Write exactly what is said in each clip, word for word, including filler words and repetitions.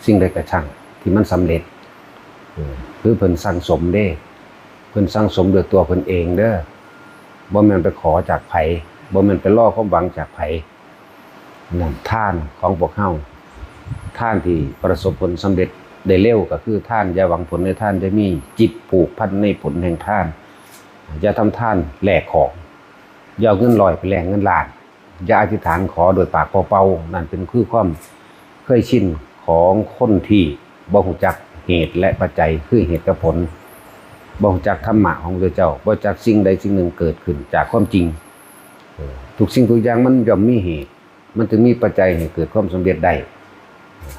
สิ่งใดก็ช่างที่มันสำเร็จ เออ คือเพิ่นสั่งสมเด้ เพิ่นสั่งสมด้วยตัวเพิ่นเองเด้อ บ่แม่นไปขอจากไผ บ่แม่นไปรอความหวังจากไผ นั่นทานของพวกเฮา ทานที่ประสบผลสำเร็จได้เร็วก็คือทาน อย่าหวังผลในทาน อย่ามีจิตผูกพันในผลแห่งทาน อย่าทำทานแลกของ อย่าเอาเงินร้อยไปแลกเงินล้าน อย่าอธิษฐานขอโดยปากเปล่าๆ นั่นเป็นคือความเคยชินของคนที่บ่ฮู้จักเหตุและปัจจัย คือเหตุกับผล บ่ฮู้จักธรรมะของพระเจ้า บ่จักสิ่งใดสิ่งหนึ่งเกิดขึ้นจากความจริง เออ ทุกสิ่งทุกอย่างมันย่อมมีเหตุ มันจึงมีปัจจัยให้เกิดความสำเร็จได้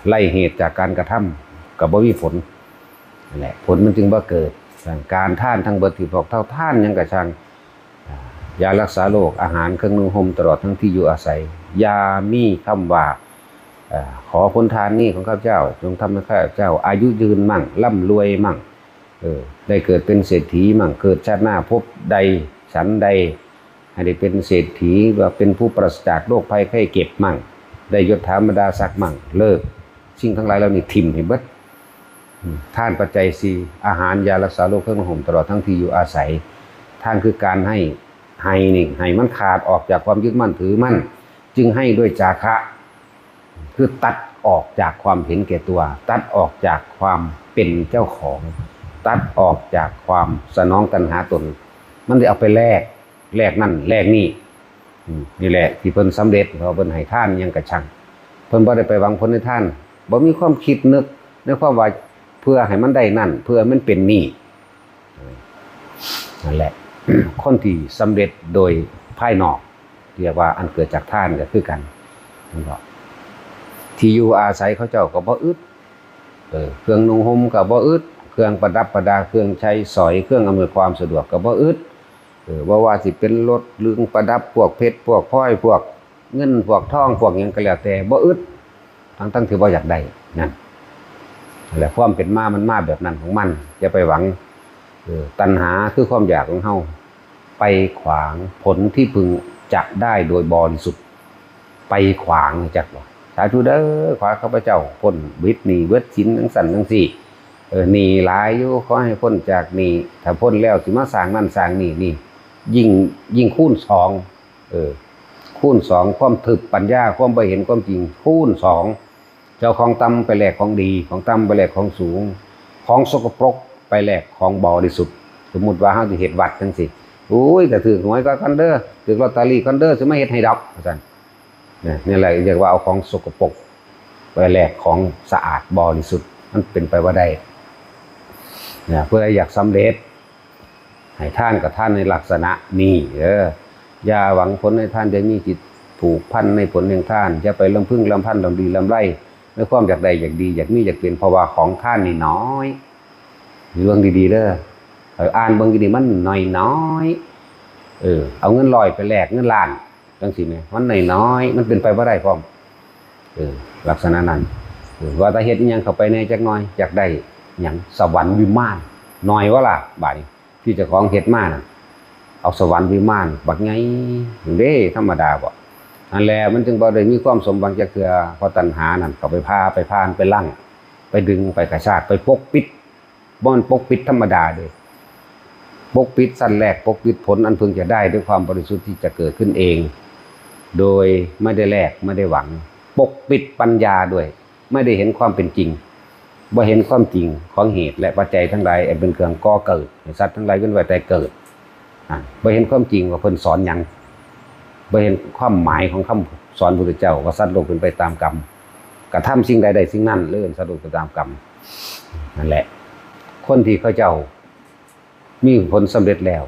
ไร้เหตุจากการกระทำก็บ่มีผล นั่นแหละ ผลมันจึงบ่เกิด การทานทั้งเบิดที่พวกเฮาทานหยังก็ช่าง ยารักษาโรค อาหาร เครื่องนุ่งห่ม ตลอดทั้งที่อยู่อาศัย อย่ามีคำว่า เอ่อ ขอผลทานนี้ของข้าพเจ้า จงทำให้ข้าพเจ้าอายุยืนมั่ง ร่ำรวยมั่ง เออ ได้เกิดเป็นเศรษฐีมั่ง เกิดชาติหน้าภพใดฉันใด ให้ได้เป็นเศรษฐี ว่าเป็นผู้ปราศจากโรคภัยไข้เจ็บมั่ง ได้ยศถาบรรดาศักดิ์มั่ง เลิก สิ่งทั้งหลายเหล่านี้ถิ่มให้เบิด อืม ทานปัจจัยสี่ อาหาร ยารักษาโรค เครื่องนุ่งห่ม ตลอดทั้งที่อยู่อาศัย ทานคือการให้ ให้นี่ ให้มันขาดออกจากความยึดมั่นถือมั่น จึงให้ด้วยจาคะ คือตัดออกจากความเห็นแก่ตัว ตัดออกจากความเป็นเจ้าของ ตัดออกจากความสนองตัณหาตน มันได้เอาไปแลก แลกนั่นแลกนี่ อืม นี่แหละที่เพิ่นสำเร็จ เพราะเพิ่นให้ทานหยังกะช่าง เพิ่นบ่ได้ไปหวังผลในทาน บ่มีความคิดนึกในความว่าเพื่อให้มันได้นั่น เพื่อมันเป็นนี่ นั่นแหละ คนที่สำเร็จโดยภายนอก เรียกว่าอันเกิดจากทานก็คือกัน นั่นก็ ที่อยู่อาศัยเขาเจ้าก็บ่อึด เออ เครื่องนุ่งห่มก็บ่อึด เครื่องประดับประดา เครื่องใช้สอย เครื่องอำนวยความสะดวกก็บ่อึด เออ บ่ว่าสิเป็นรถ เครื่องประดับ พวกเพชร พวกพลอย พวกเงิน พวกทอง พวกหยังก็แล้วแต่ บ่อึด ทั้งๆที่บ่อยากได้ นั่นแหละ ความเป็นมามันมาแบบนั้นของมัน อย่าไปหวัง เออ ตัณหาคือความอยากของเฮา ไปขวางผลที่พึงจะได้โดยบริสุทธิ์ ไปขวาง จักบ่ สาธุเด้อ ขอให้ข้าพเจ้าพ้นวิตหนี้เบิดสินจังซั่นจังซี่ เออ หนี้หลายอยู่ ขอให้พ้นจากหนี้ ถ้าพ้นแล้วสิมาสร้างนั่นสร้างนี่ นี่ ยิ่ง ยิ่งคูณสอง เออ คูณสอง ความทึบปัญญา ความบ่เห็นความจริง คูณสอง เจ้าของต่ำไปแลกของดี ของต่ำไปแลกของสูง ของสกปรกไปแลกของบริสุทธิ์ สมมุติว่าเฮาสิเฮ็ดวัดจังซี่ โอ้ย ถ้าถืกหวยก็กันเด้อ ถืกลอตเตอรี่กันเด้อ สิมาเฮ็ดให้ดอก ว่าซั่น เนี่ย นี่แหละเรียกว่าเอาของสกปรกไปแลกของสะอาดบริสุทธิ์ มันเป็นไปบ่ได้ เนี่ย ผู้ใดอยากสำเร็จ ให้ทานก็ทานในลักษณะนี้เด้อ อย่าหวังผลในทาน อย่ามีจิตผูกพันในผลแห่งทาน อย่าไปลำพึงลำพันลำดีลำไรในความอยากได้อยากดี อยากมีอยากเป็น เพราะว่าของทานนี่น้อย เบิ่งดีๆเด้อ เออ อ่านเบิ่งดีๆ มันน้อยๆ เออ เอาเงินร้อยไปแลกเงินล้าน จังซี่แหม มันน้อยๆ มันเป็นไปบ่ได้พร้อม เออ ลักษณะนั้น เออ ว่าแต่เฮ็ดอิหยังเข้าไปแหน่จักหน่อย อยากได้หยัง สวรรค์วิมาน น้อยวะล่ะ บาดนี้ ที่เจ้าของเฮ็ดมานั่น เอาสวรรค์วิมานบักใหญ่เด้ ธรรมดาบ่ นั่นแหละ มันจึงบ่ได้มีความสมหวังจักเทื่อ เพราะตัณหานั่นเข้าไปพา ไปพาน ไปลัง ไปดึง ไปกระชาก ไปปกปิด บ่แม่นปกปิดธรรมดาเด้ ปกปิดชั้นแรก ปกปิดผลอันพึงจะได้ด้วยความบริสุทธิ์ที่จะเกิดขึ้นเอง โดยไม่ได้แลก ไม่ได้หวัง ปกปิดปัญญาด้วย ไม่ได้เห็นความเป็นจริง บ่เห็นความจริงของเหตุและปัจจัยทั้งหลายอันเป็นเครื่องก่อเกิด ให้สัตว์ทั้งหลายเวียนว่ายตายเกิด อ่ะ บ่เห็นความจริงว่าเพิ่นสอนหยัง บ่เห็นความหมายของคำสอนพระพุทธเจ้า ว่าสัตว์โลกเป็นไปตามกรรม กระทำสิ่งใดได้สิ่งนั้น เอิ้นสัตว์โลกไปตามกรรม นั่นแหละ คนที่เขาเจ้ามีผลสำเร็จแล้ว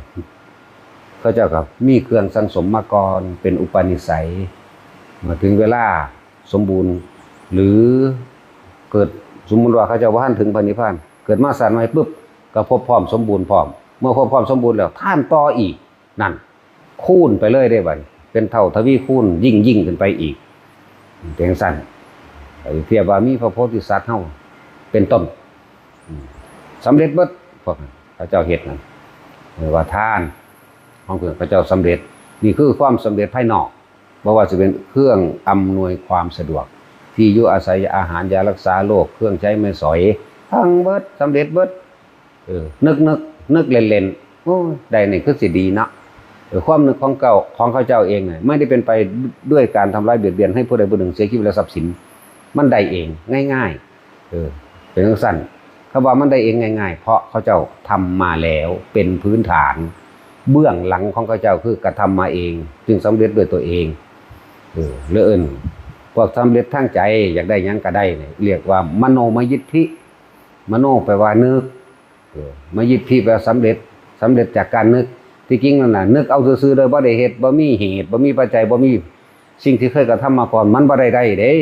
เขาเจ้าก็มีเครื่องสั่งสมมาก่อน เป็นอุปนิสัย เมื่อถึงเวลาสมบูรณ์ หรือเกิด สมมุติว่าเขาเจ้าบ่ทันถึงพระนิพพาน เกิดมาชาติใหม่ปุ๊บ ก็พบพร้อมสมบูรณ์พร้อม เมื่อพบพร้อมสมบูรณ์แล้ว ทานต่ออีก นั่น คูณไปเลยเด้บัดนี้ เป็นเท่าทวีคูณ ยิ่งๆขึ้นไปอีก เป็นจั่งซั้น เทียบว่ามีพระโพธิสัตว์เฮาเป็นต้น อืม สำเร็จเบิด พวกนั้น เขาเจ้าเฮ็ดนั่น เรียกว่าทาน ของเพิ่น เขาเจ้าสำเร็จ นี่คือความสำเร็จภายนอก บ่ว่าสิเป็นเครื่องอำนวยความสะดวก ที่อยู่อาศัย อาหาร ยารักษาโรค เครื่องใช้ไม้สอย ทั้งเบิด สำเร็จเบิด เออ นึกนึกนึกเล่นเล่น โอ้ย ได้นี่คือสิดีเนาะ เออ ความนึกของเก่า ของเขาเจ้าเองเนี่ย ไม่ได้เป็นไปด้วยการทำร้ายเบียดเบียนให้ผู้ใดผู้หนึ่งเสียชีวิตและทรัพย์สิน มันได้เองง่ายๆ เออ เป็นจั่งซั้น คำว่ามันได้เองง่ายๆ เพราะเขาเจ้าทำมาแล้ว เป็นพื้นฐาน เบื้องหลังของเขาเจ้าคือกระทำมาเอง จึงสำเร็จด้วยตัวเอง เออ หรือเอิ้น พวกสำเร็จทางใจ อยากได้หยังก็ได้เนี่ย เรียกว่ามโนมยิทธิ มโนแปลว่านึก เออ มยิทธิแปลว่าสำเร็จ สำเร็จจากการนึก ที่จริงนั่นน่ะ นึกเอาซื่อๆ โดยบ่ได้เฮ็ด บ่มีเหตุ บ่มีปัจจัย บ่มีสิ่งที่เคยกระทำมาก่อน มันบ่ได้ได้เด้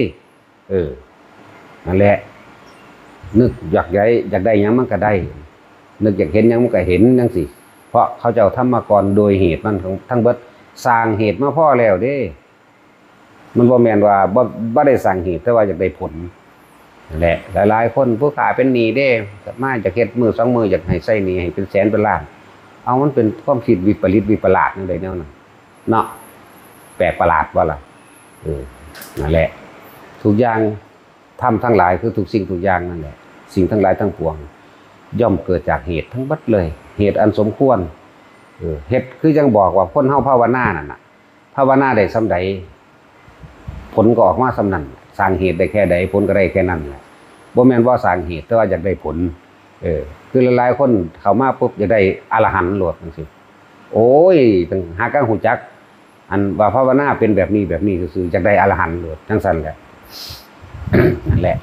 เออ นั่นแหละ นึกอยากได้ อยากได้หยังมันก็ได้ นึกอยากเห็นหยังมันก็เห็นจั่งซี้ เพราะเขาเจ้าทำมาก่อนโดยเหตุมันทั้ง ทั้งเบิด สร้างเหตุมาพอแล้วเด้ มันบ่แม่นว่าบ่ บ่ได้สร้างเหตุ แต่ว่าอยากได้ผล นั่นแหละ หลายๆ คนผู้ขาเป็นหนี้เด้ มาอยากเฮ็ดมื้อสองมื้อ อยากให้ใช้หนี้ให้เป็นแสนเป็นล้าน เอา มันเป็นความคิดวิปริตวิปลาสจั่งใดแนวนั้น เนาะ แปลกประหลาดบ่ล่ะ เออ นั่นแหละ ทุกอย่าง ธรรมทั้งหลายคือทุกสิ่งทุกอย่างนั่นแหละ สิ่งทั้งหลายทั้งปวง ย่อมเกิดจากเหตุทั้งเบิดเลย เหตุอันสมควร เออ เฮ็ดคือจั่งบอกว่าคนเฮาภาวนานั่นน่ะ ภาวนาได้ส่ำใด ผลก็ออกมาส่ำนั้น สร้างเหตุได้แค่ใด ผลก็ได้แค่นั้นแหละ บ่แม่นว่าสร้างเหตุแต่ว่าอยากได้ผล เออ คือหลายๆ คนเข้ามาปุ๊บอยากได้อรหันต์โลดจั่งซี้ โอ้ย ตั้งหากางฮู้จัก อันว่าภาวนาเป็นแบบนี้แบบนี้ซื่อๆ อยากได้อรหันต์โลดจั่งซั้นแหละ นั่นแหละ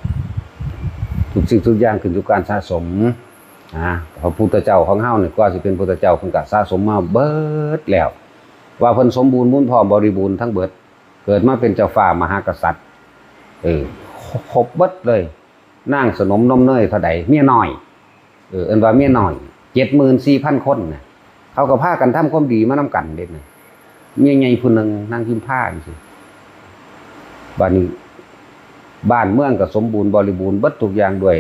ทุกสิ่งทุกอย่างขึ้นอยู่การสะสม นะ พระพุทธเจ้าของเฮานี่ กว่าสิเป็นพุทธเจ้า เพิ่นก็สะสมมาเบิดแล้ว ว่าเพิ่นสมบูรณ์พูนพร้อมบริบูรณ์ทั้งเบิด เกิดมาเป็นเจ้าฟ้ามหากษัตริย์ เออ ครบเบิดเลย นางสนมนมเนยเท่าใด เมียน้อย เออ เอิ้นว่าเมียน้อย เจ็ดหมื่นสี่พันคนน่ะ เขาก็พากันทำความดีมานำกันเด้น่ะ เมียใหญ่ผู้หนึ่งนางพิมพาจั่งซี้ บัดนี้ บ้านเมืองก็สมบูรณ์บริบูรณ์เบิดทุกอย่างด้วย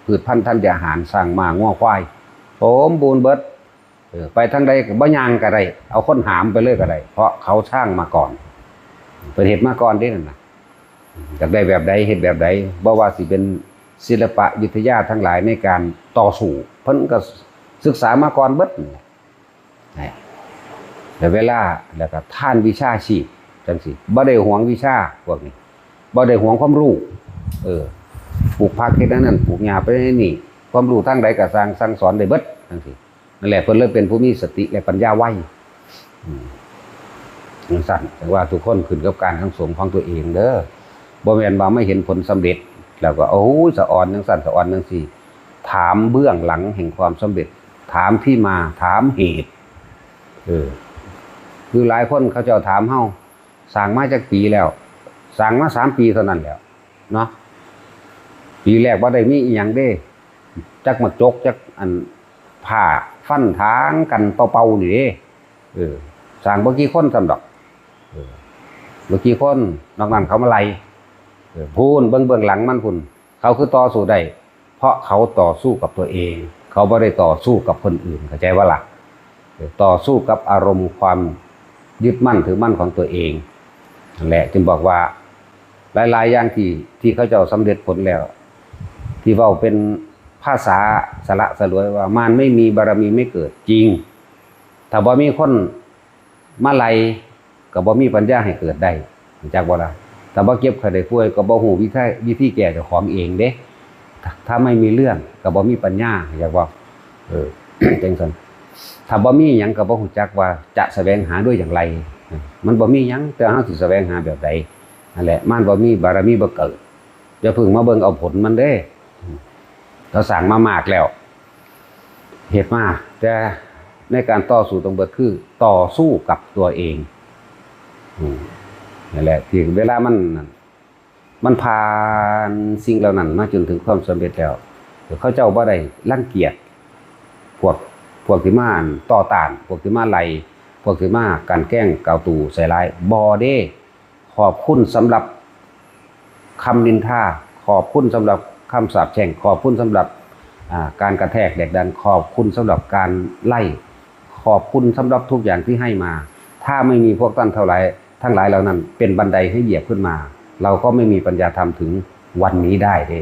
พืชพันธุ์ธัญญาหาร ช้างม้างัวควาย สมบูรณ์เบิด เออ ไปทางใดก็บ่ย่างก็ได้ เอาคนหามไปเลยก็ได้ เพราะเขาสร้างมาก่อน เพิ่นเฮ็ดมาก่อนเด้นั่นน่ะ อยากได้แบบใด เฮ็ดแบบใด บ่ว่าสิเป็นศิลปะวิทยาทั้งหลายในการต่อสู้ เพิ่นก็ศึกษามาก่อนเบิดนั่นแหละ นะ แล้วเวลา แล้วก็ทานวิชาชีพจั่งซี้ บ่ได้หวงวิชาพวกนี้ บ่ได้หวงความรู้ เออ ปลูกผักเฮ็ดอันนั้น ปลูกหญ้าไปนี่ ความรู้ทางใดก็สั่ง สั่งสอนได้เบิดจั่งซี้ นั่นแหละ เพิ่นเลยเป็นผู้มีสติและปัญญาไว อืม จั่งซั้น แต่ว่าทุกคนขึ้นกับการสั่งสมของตัวเองเด้อ บ่แม่นว่ามาเห็นผลสำเร็จ แล้วก็ โอ้ย สะออนจั่งซั้น สะออนจั่งซี้ ถามเบื้องหลังแห่งความสำเร็จ ถามที่มา ถามเหตุ เออ คือหลายคนเขาเจ้าถามเฮา สร้างมาจักปีแล้ว สร้างมาสามปีเท่านั้นแหล้ว เนาะ ปีแรกบ่ได้มีอิหยังเด้ จักหมากจก จักอัน ผ้าฟันถางกันเป่าๆ นี่เด้ เออ สร้างบ่กี่คนซ้ำดอก เออ บ่กี่คน นอกนั้นเขามาไล่ เออ พู้น เบิ่งเบื้องหลังมันพู้น เขาคือต่อสู้ได้ เพราะเขาต่อสู้กับตัวเอง เขาบ่ได้ต่อสู้กับคนอื่น เข้าใจบ่ล่ะ เออ ต่อสู้กับอารมณ์ความยึดมั่นถือมั่นของตัวเอง นั่นแหละ จึงบอกว่า หลายๆ อย่างที่ ที่เขาเจ้าสำเร็จผลแล้ว ที่เว้าเป็นภาษาสละสลวยว่า มารไม่มีบารมีไม่เกิด จริง ถ้าบ่มีคนมาไล่ ก็บ่มีปัญญาให้เกิดได้ รู้จักบ่ล่ะ ถ้าบ่เจ็บไข้ได้ป่วย ก็บ่ฮู้วิธี วิธีแก้เจ้าของเองเด้ ถ้า ถ้าไม่มีเรื่อง ก็บ่มีปัญญา อยากบอก เออ จั่งซั้น ถ้าบ่มีหยัง ก็บ่ฮู้จักว่าจะแสวงหาด้วยอย่างไร มันบ่มีหยัง แต่เฮาสิแสวงหาแบบใด นั่นแหละ มารบ่มี บารมีบ่เกิด อย่าเพิ่งมาเบิ่งเอาผลมันเด้ เราสร้างมามากแล้ว เฮ็ดมา แต่ในการต่อสู้ต้องเบิดคือต่อสู้กับตัวเอง อืม นั่นแหละ ที่เวลามัน มันผ่านสิ่งเหล่านั้นมาจนถึงความสำเร็จแล้ว เขาเจ้าบ่ได้รังเกียจ พวก พวกที่มาต่อต้าน พวกที่มาไล่ พวกที่มากลั่นแกล้งกล่าวตู่ใส่ร้าย บ่เด้ ขอบคุณสำหรับคำนินทา ขอบคุณสำหรับคำสาปแช่ง ขอบคุณสำหรับ อ่า การกระแทกแดกดัน ขอบคุณสำหรับการไล่ ขอบคุณสำหรับทุกอย่างที่ให้มา ถ้าไม่มีพวกท่านเท่าไหร่ ทั้งหลายเหล่านั้น เป็นบันไดให้เหยียบขึ้นมา เราก็ไม่มีปัญญาธรรมถึงวันนี้ได้เด้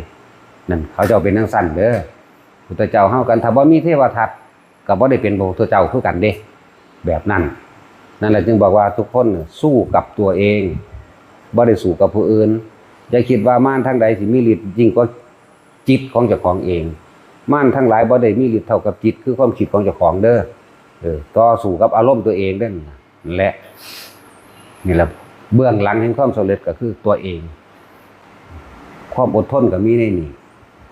นั่นเขาเจ้าเป็นจั่งซั้นเด้อ พุทธเจ้าเฮากัน ถ้าบ่มีเทวทัตก็บ่ได้เป็นพระพุทธเจ้าคือกันเด้ แบบนั้น นั่นแหละจึงบอกว่าทุกคนสู้กับตัวเอง บ่ได้สู้กับผู้อื่น อย่าคิดว่ามารทางใดสิมีฤทธิ์ยิ่งกว่าจิตของเจ้าของเอง มารทั้งหลายบ่ได้มีฤทธิ์เท่ากับจิต คือความคิดของเจ้าของเด้อ เออ ต่อสู้กับอารมณ์ตัวเองเด้อ นั่นแหละ นี่แหละ เบื้องหลังแห่งความสำเร็จก็คือตัวเอง ความอดทนก็มีในนี่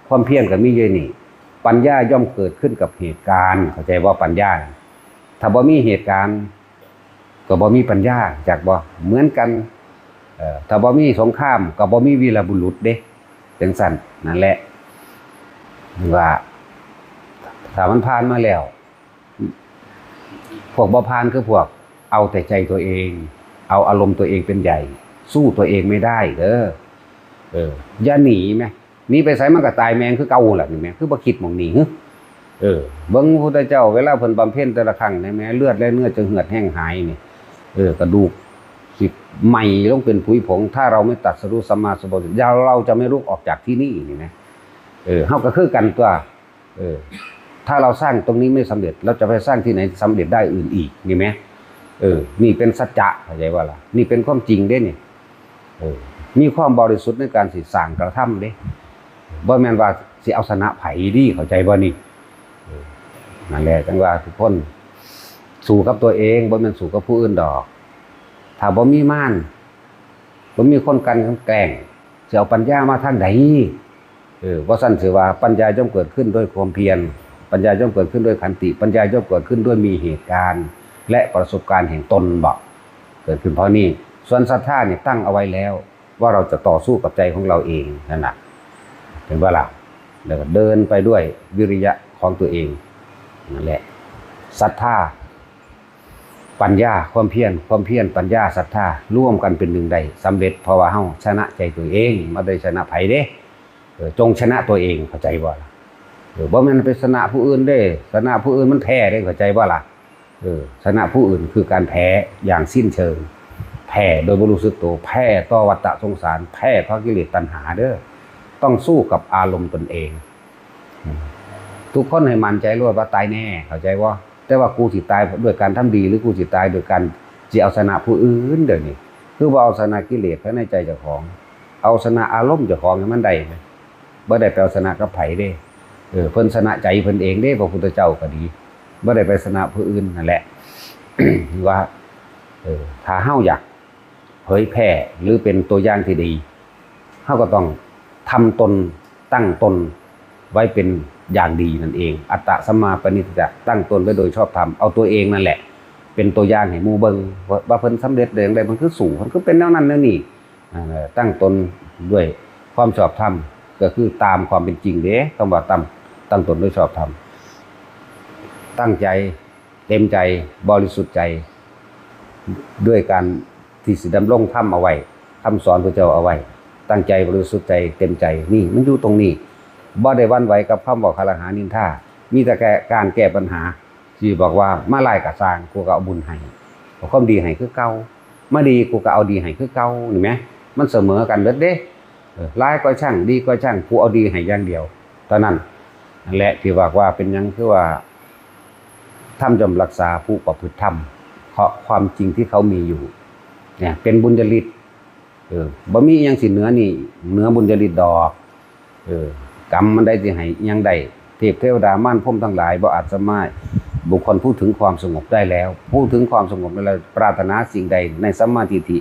ความเพียรก็มีอยู่นี่ ปัญญาย่อมเกิดขึ้นกับเหตุการณ์ เข้าใจว่าปัญญา ถ้าบ่มีเหตุการณ์ ก็บ่มีปัญญา จักบ่ เหมือนกัน เอ่อ ถ้าบ่มีสงคราม ก็บ่มีวีรบุรุษเด้ จั่งซั้น นั่นแหละ ว่า ถ้ามันผ่านมาแล้ว พวกบ่ผ่านคือพวกเอาแต่ใจตัวเอง เอาอารมณ์ตัวเองเป็นใหญ่ สู้ตัวเองไม่ได้เด้อ เออ อย่าหนีแหม หนีไปไสมันก็ตายแม่งคือเก่าล่ะนี่แหม คือบ่คิดหม่องหนีหึ เออ เบิ่งพระพุทธเจ้าเวลาเพิ่นบำเพ็ญแต่ละครั้งนี่แหม เลือดและเนื้อจะเหือดแห้งหายนี่ เออ กระดูกสิไหม้ลงเป็นผุยผง ถ้าเราไม่ตรัสรู้สัมมาสัมโพธิญาณ เราจะไม่ลุกออกจากที่นี่นี่นะ เออ เฮาก็คือกันตัว เออ ถ้าเราสร้างตรงนี้ไม่สำเร็จ เราจะไปสร้างที่ไหนสำเร็จได้อื่นอีก นี่แหม เออ นี่เป็นสัจจะ เข้าใจบ่ล่ะ นี่เป็นความจริงเด้นี่ เออ มีความบริสุทธิ์ในการสิสร้างกระทำเด้ บ่แม่นว่าสิเอาชนะไผเด้ เข้าใจบ่นี่ เออ นั่นแหละ จั่งว่าทุกคนสู้กับตัวเอง บ่แม่นสู้กับผู้อื่นดอก ถ้าบ่มีมาร บ่มีคนกลั่นแกล้ง สิเอาปัญญามาทางใด เออ บ่ซั้นสิว่าปัญญาย่อมเกิดขึ้นด้วยความเพียร ปัญญาย่อมเกิดขึ้นด้วยขันติ ปัญญาย่อมเกิดขึ้นด้วยมีเหตุการณ์ และประสบการณ์แห่งตน บอก เกิดขึ้นเพราะนี่ ส่วนศรัทธาเนี่ยตั้งเอาไว้แล้ว ว่าเราจะต่อสู้กับใจของเราเอง นั่นน่ะ เห็นบ่ล่ะ แล้วก็เดินไปด้วยวิริยะของตัวเอง นั่นแหละ ศรัทธา ปัญญา ความเพียร ความเพียร ปัญญา ศรัทธา ร่วมกันเป็นหนึ่งได้สำเร็จ เพราะว่าเฮาชนะใจตัวเอง บ่ได้ชนะไผเด้ เออ จงชนะตัวเอง เข้าใจบ่ล่ะ เออ บ่แม่นไปชนะผู้อื่นเด้ ชนะผู้อื่นมันแพ้เด้ เข้าใจบ่ล่ะ เออ ชนะผู้อื่นคือการแพ้อย่างสิ้นเชิง แพ้โดยบ่รู้สึกตัว แพ้ต่อวัฏฏะสงสาร แพ้ต่อกิเลสตัณหาเด้อ ต้องสู้กับอารมณ์ตนเอง อืม ทุกคนให้มั่นใจโลดว่าตายแน่ เข้าใจบ่ แต่ว่ากูสิตายด้วยการทำดี หรือกูสิตายโดยการสิเอาชนะผู้อื่น เดี๋ยวนี้ คือบ่เอาชนะกิเลสภายในใจเจ้าของ เอาชนะอารมณ์เจ้าของให้มันได้นะ บ่ได้ไปเอาชนะกับไผเด้ เออ เพิ่นชนะใจเพิ่นเองเด้ พระพุทธเจ้าก็ดี บ่ได้ไปชนะผู้อื่นนั่นแหละ ว่า เออ ถ้าเฮาอยากเผยแพร่หรือเป็นตัวอย่างที่ดี เฮาก็ต้องทำตน ตั้งตนไว้เป็นอย่างดีนั่นเอง อัตตะสัมมาปณิทิ ตั้งตนไว้โดยชอบธรรม เอาตัวเองนั่นแหละ เป็นตัวอย่างให้หมู่เบิ่ง ว่า ว่าเพิ่นสำเร็จได้จั่งใด เพิ่นคือสู้ เพิ่นคือเป็นแนวนั้นแนวนี้ อ่า ตั้งตนด้วยความชอบธรรม ก็คือตามความเป็นจริงเด้ คำว่าตั้ง ตั้งตนด้วยชอบธรรม ตั้งใจ เต็มใจ บริสุทธิ์ใจ ด้วยการที่สิดำรงธรรมเอาไว้ คำสอนพระเจ้าเอาไว้ ตั้งใจบริสุทธิ์ใจ เต็มใจ นี่มันอยู่ตรงนี้ บ่ได้หวั่นไหวกับคำเว้าคารหานินทา มีแต่แก้ การแก้ปัญหา ที่บอกว่ามาร้ายก็ซ่าง กูก็เอาบุญให้ เอาความดีให้คือเก่า มาดี กูก็เอาดีให้คือเก่า นี่แหม มันเสมอกันเบิดเด้ เออ ร้ายก็ช่าง ดีก็ช่าง กูเอาดีให้อย่างเดียว เท่านั้น นั่นแหละที่บอกว่าเป็นหยังคือว่า ธรรมย่อมรักษาผู้ประพฤติธรรม เพราะความจริงที่เขามีอยู่ เนี่ย เป็นบุญญาฤทธิ์ เออ บ่มีอิหยังสิเหนือนี่ เหนือบุญญาฤทธิ์ดอก เออ กรรมมันได้สิให้อิหยังได้ เทพเทวดามารพรหมทั้งหลายบ่อาจสามารถ บุคคลผู้ถึงความสงบได้แล้ว ผู้ถึงความสงบได้แล้ว ปรารถนาสิ่งใดในสัมมาทิฏฐิ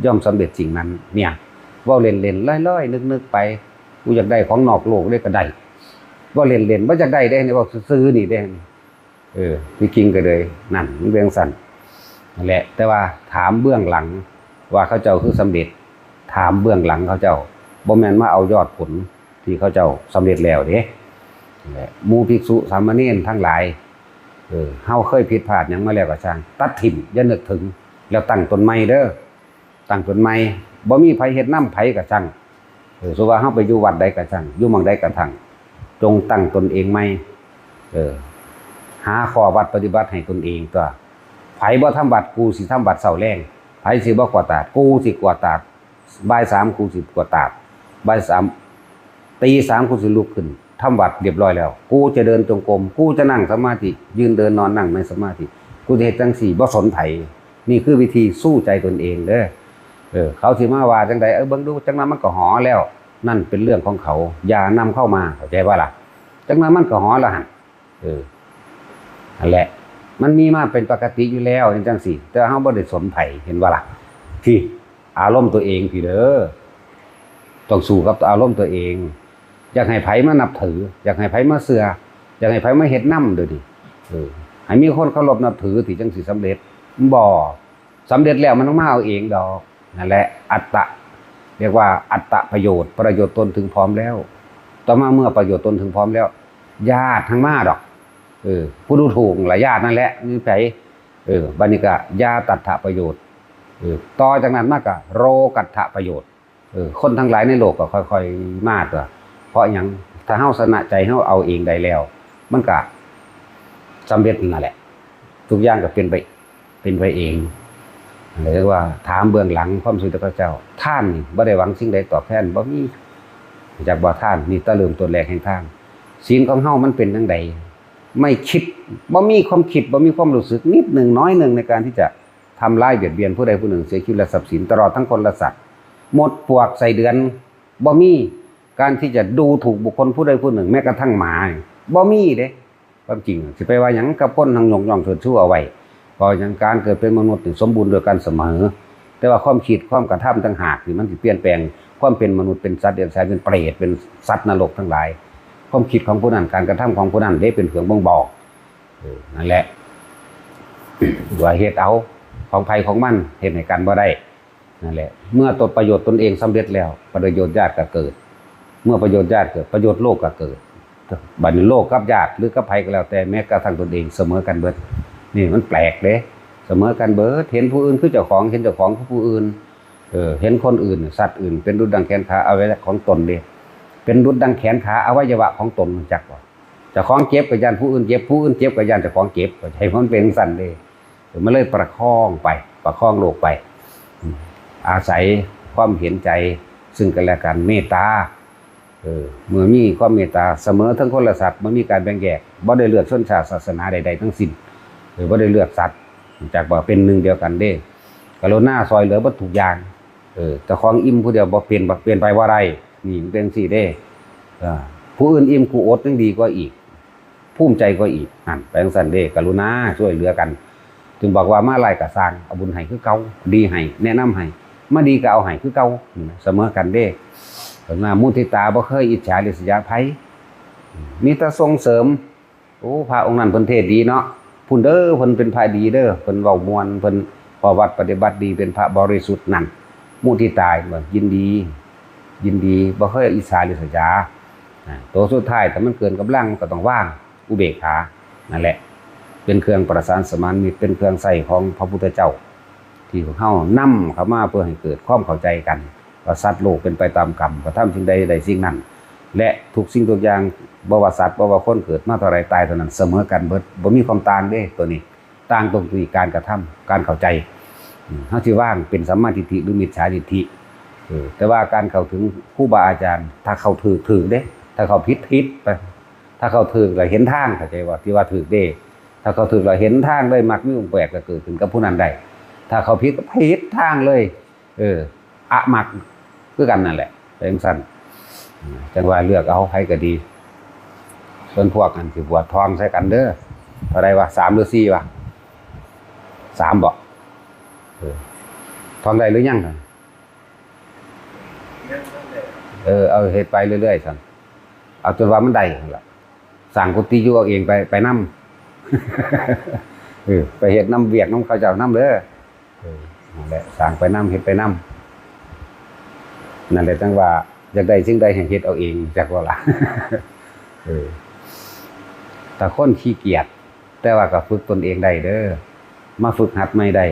ย่อมสำเร็จสิ่งนั้น เนี่ย เว้าเล่นๆ ลอยๆ นึกๆ ไป กูอยากได้ของนอกโลกเด้ก็ได้ เว้าเล่นๆ บ่อยากได้เด้ นี่เว้าซื่อๆ นี่เด้ เออ ที่จริงก็เลย นั่น มันเป็นจั่งซั้น นั่นแหละ แต่ว่าถามเบื้องหลังว่าเขาเจ้าคือสำเร็จ ถามเบื้องหลังเขาเจ้า บ่แม่นมาเอายอดผลที่เขาเจ้าสำเร็จแล้วเด้ นั่นแหละ หมู่ภิกษุสามเณรทั้งหลาย เออ เฮาเคยผิดพลาดหยังมาแล้วก็ช่าง ตัดถิ่ม อย่านึกถึง แล้วตั้งตนใหม่เด้อ ตั้งตนใหม่ บ่มีไผเฮ็ดนำไผก็ช่าง เออ สมมุติว่าเฮาไปอยู่วัดใดก็ช่าง อยู่หม่องใดก็ช่าง จงตั้งตนเองใหม่ เออ หาข้อวัดปฏิบัติให้ตนเองตั๊ว ไผบ่ทำวัด กูสิทำวัดเช้าแลง ไผสิบ่กวาดตาด กูสิกวาดตาด บ่ายสามกูสิกวาดตาด บ่ายสาม ตีสามกูสิลุกขึ้นทำวัตรเรียบร้อยแล้ว กูจะเดินจงกรม กูจะนั่งสมาธิ ยืนเดินนอนนั่งในสมาธิ กูจะเฮ็ดจั่งซี้ บ่สนไผ นี่คือวิธีสู้ใจตนเองเด้อ เออ เขาสิมาว่าจั่งใด เออ เบิ่งดู จั่งนั้นมันก็หอแล้ว นั่นเป็นเรื่องของเขา อย่านำเข้ามา เข้าใจบ่ล่ะ จั่งนั้นมันก็หอแล้วหั่น เออ นั่นแหละ มันมีมาเป็นปกติอยู่แล้ว จั่งซี้ แต่เฮาบ่ได้สนไผ เห็นบ่ล่ะ ที่ อารมณ์ตัวเองพี้เด้อ ต้องสู้กับอารมณ์ตัวเอง อยากให้ไผมานับถือ อยากให้ไผมาเชื่อ อยากให้ไผมาเฮ็ดนำเด้อนี่ เออ ให้มีคนเคารพนับถือ ที่จั่งสิสำเร็จ บ่ สำเร็จแล้วมันต้องมาเอาเองดอก นั่นแหละ อัตตะ เรียกว่าอัตตะประโยชน์ ประโยชน์ตนถึงพร้อมแล้ว ต่อมาเมื่อประโยชน์ตนถึงพร้อมแล้ว ญาติทั้งมาดอก เออ ผู้ดูถูกล่ะ ญาตินั่นแหละ มีไผ เออ บัดนี้ก็ญาตัตถะประโยชน์ เออ ต่อจากนั้นมาก็โลกัตถะประโยชน์ เออ คนทั้งหลายในโลกก็ค่อยๆมาตัว เพราะหยัง ถ้าเฮาชนะใจเฮาเอาเองได้แล้ว มันก็สำเร็จนั่นแหละ ทุกอย่างก็เป็นไป เป็นไปเอง เรียกว่าถามเบื้องหลังความสำเร็จของพระเจ้า ทานนี่บ่ได้หวังสิ่งใดตอบแทน บ่มี จักบ่ทาน นี่แต่เริ่มต้นแรกแห่งทาน ศีลของเฮามันเป็นจั่งใด ไม่คิด บ่มีความคิด บ่มีความรู้สึกนิดหนึ่งน้อยหนึ่งในการที่จะทำร้ายเบียดเบียนผู้ใดผู้หนึ่ง เสียชีวิตและทรัพย์สิน ตลอดทั้งคนและสัตว์ หมดปวกใส่เดือน บ่มีการที่จะดูถูกบุคคลผู้ใดผู้หนึ่ง แม้กระทั่งหมา บ่มีเด้ ความจริง สิไปว่าหยังกับคนทั้งยกย่องเชิดชูเอาไว้ เพราะหยัง การเกิดเป็นมนุษย์นี่สมบูรณ์โดยกันเสมอ แต่ว่าความคิดความกระทำต่างหากที่มันสิเปลี่ยนแปลง ความเป็นมนุษย์ เป็นสัตว์เดรัจฉาน เป็นเปรต เป็นสัตว์นรกทั้งหลาย ความคิดของผู้นั้น การกระทำของผู้นั้นเด้เป็นเครื่องบ่งบอก เออ นั่นแหละ ว่าเฮ็ดเอาของไผของมัน เฮ็ดให้กันบ่ได้ นั่นแหละ เมื่อตนประโยชน์ตนเองสำเร็จแล้ว ประโยชน์ญาติก็เกิด เมื่อประโยชน์ญาติเกิด ประโยชน์โลกก็เกิด บัดนี้โลกกับญาติหรือกับไผก็แล้วแต่ แม้กระทั่งตนเองเสมอกันเบิด นี่มันแปลกเด้ เสมอกันเบิด เห็นผู้อื่นคือเจ้าของ เห็นเจ้าของคือผู้อื่น เออ เห็นคนอื่น สัตว์อื่น เป็นดุจดังแขนขาอวัยวะของตนเด้ เป็นดุจดังแขนขาอวัยวะของตน รู้จักบ่ เจ้าของเจ็บก็ย้านผู้อื่นเจ็บ ผู้อื่นเจ็บก็ย้านเจ้าของเจ็บ ก็ให้มันเป็นจั่งซั้นเด้ เออ มันเลยประคองไป ประคองโลกไป อืม อาศัยความเห็นใจซึ่งกันและกัน เมตตา เออ เมื่อมีความเมตตาเสมอทั้งคนและสัตว์ บ่มีการแบ่งแยก บ่ได้เลือกชนชาติศาสนาใดๆทั้งสิ้น เออ บ่ได้เลือกสัตว์ รู้จักบ่ เป็นหนึ่งเดียวกันเด้ กรุณาช่วยเหลือเบิดทุกอย่าง เออ เจ้าของอิ่มผู้เดียวบ่เป็น บ่เป็นไปบ่ได้ นี่มันเป็นจั่งซี้เด้ เออ ผู้อื่นอิ่มกูอดยังดีกว่าอีก ภูมิใจกว่าอีก นั่น ไปจั่งซั้นเด้ กรุณาช่วยเหลือกัน จึงบอกว่ามาหลายก็ซ่าง เอาบุญให้คือเก่า ดีให้ แนะนำให้ มาดีก็เอาให้คือเก่า นี่นะ เสมอกันเด้ กรุณามุทิตา บ่เคยอิจฉาริษยาใผ มีแต่ส่งเสริม โอ้ พระองค์นั้นเพิ่นเทศน์ดีเนาะ พุ้นเด้อ เพิ่นเป็นพระดีเด้อ เพิ่นเว้าม่วน เพิ่นข้อวัดปฏิบัติดี เป็นพระบริสุทธิ์ นั่น มุทิตา ว่ายินดี ยินดี บ่เคยอิจฉาริษยา อ่า ตัวสุดท้าย ถ้ามันเกินกำลังก็ต้องวาง อุเบกขา นั่นแหละ เป็นเครื่องประสานสมานมิตร เป็นเครื่องใช้ของพระพุทธเจ้า ที่พวกเฮานำเข้ามาเพื่อให้เกิดความเข้าใจกัน ว่าสัตว์โลกเป็นไปตามกรรม กระทำสิ่งใดได้สิ่งนั้น และทุกสิ่งทุกอย่าง บ่ว่าสัตว์ บ่ว่าคน เกิดมาเท่าใดตายเท่านั้น เสมอกันเบิด บ่มีความต่างเด้ ตัวนี้ ต่างตรงที่การกระทำ การเข้าใจ อืม เฮาสิวางเป็นสัมมาทิฏฐิหรือมิจฉาทิฏฐิ เออ แต่ว่าการเข้าถึงครูบาอาจารย์ ถ้าเข้าถูก ถูกเด้ ถ้าเข้าผิด ผิดไป ถ้าเข้าถูกแล้วเห็นทาง เข้าใจบ่ ที่ว่าถูกเด้ ถ้าเข้าถูกแล้วเห็นทางเลย มรรคมีองค์แปดก็เกิดขึ้นกับผู้นั้นได้ ถ้าเข้าผิดก็ผิดทางเลย เออ อมรรคคือกันนั่นแหละ เป็นจั่งซั้น จั่งว่าเลือกเอาไผก็ดี ส่วนพวกนั้นสิบวชทองใส่กันเด้อ เท่าใดวะ สามหรือสี่วะ สามบ่ เออ ทองได้หรือยัง เออ เอาเฮ็ดไปเรื่อยๆ ซั่น เอาจนว่ามันได้หั่นล่ะ สร้างกุฏิอยู่เอาเองไป ไปนำ เออ ไปเฮ็ดนำเวียกนำเขาเจ้านำเด้อ เออ นั่นแหละ สร้างไปนำ เฮ็ดไปนำ นั่นแหละ จั่งว่าอยากได้สิ่งใดให้เฮ็ดเอาเอง จักว่าล่ะ เออ ถ้าคนขี้เกียจ แต่ว่าก็ฝึกตนเองได้เด้อ มาฝึกหัดใหม่ได้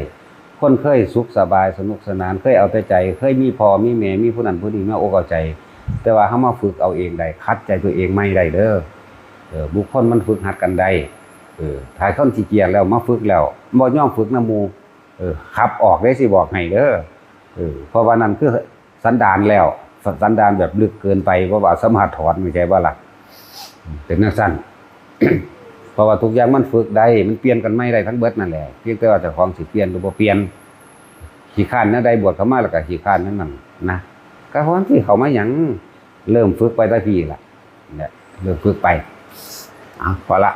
คนเคยสุขสบายสนุกสนาน เคยเอาแต่ใจ เคยมีพ่อมีแม่ มีผู้นั้นผู้นี้มาอกเอาใจ แต่ว่าเฮามาฝึกเอาเองได้ ขัดใจตัวเองใหม่ได้เด้อ เออ บุคคลมันฝึกหัดกันได้ เออ ถ้าคนขี้เกียจแล้วมาฝึกแล้ว บ่ยอมฝึกนำหมู่ เออ ขับออกเด้ สิบอกให้เด้อ เออ เพราะว่านั่นคือ สันดานแล้ว สันดานแบบลึกเกินไป เพราะว่าสามารถถอน ไม่ใช่ว่าล่ะ เป็นจั่งซั่น เพราะว่าทุกอย่างมันฝึกได้ มันเปลี่ยนกันใหม่ได้ทั้งเบิดนั่นแหละ เพียงแต่ว่าเจ้าของสิเปลี่ยนหรือบ่เปลี่ยน ขี้คร้านแนวใด บวชเข้ามาแล้วก็ขี้คร้านแนวนั้นนะ ก็เพราะที่เข้ามาหยัง เริ่มฝึกไปแต่พี่ล่ะ เนี่ย เริ่มฝึกไป อ่ะ พอละ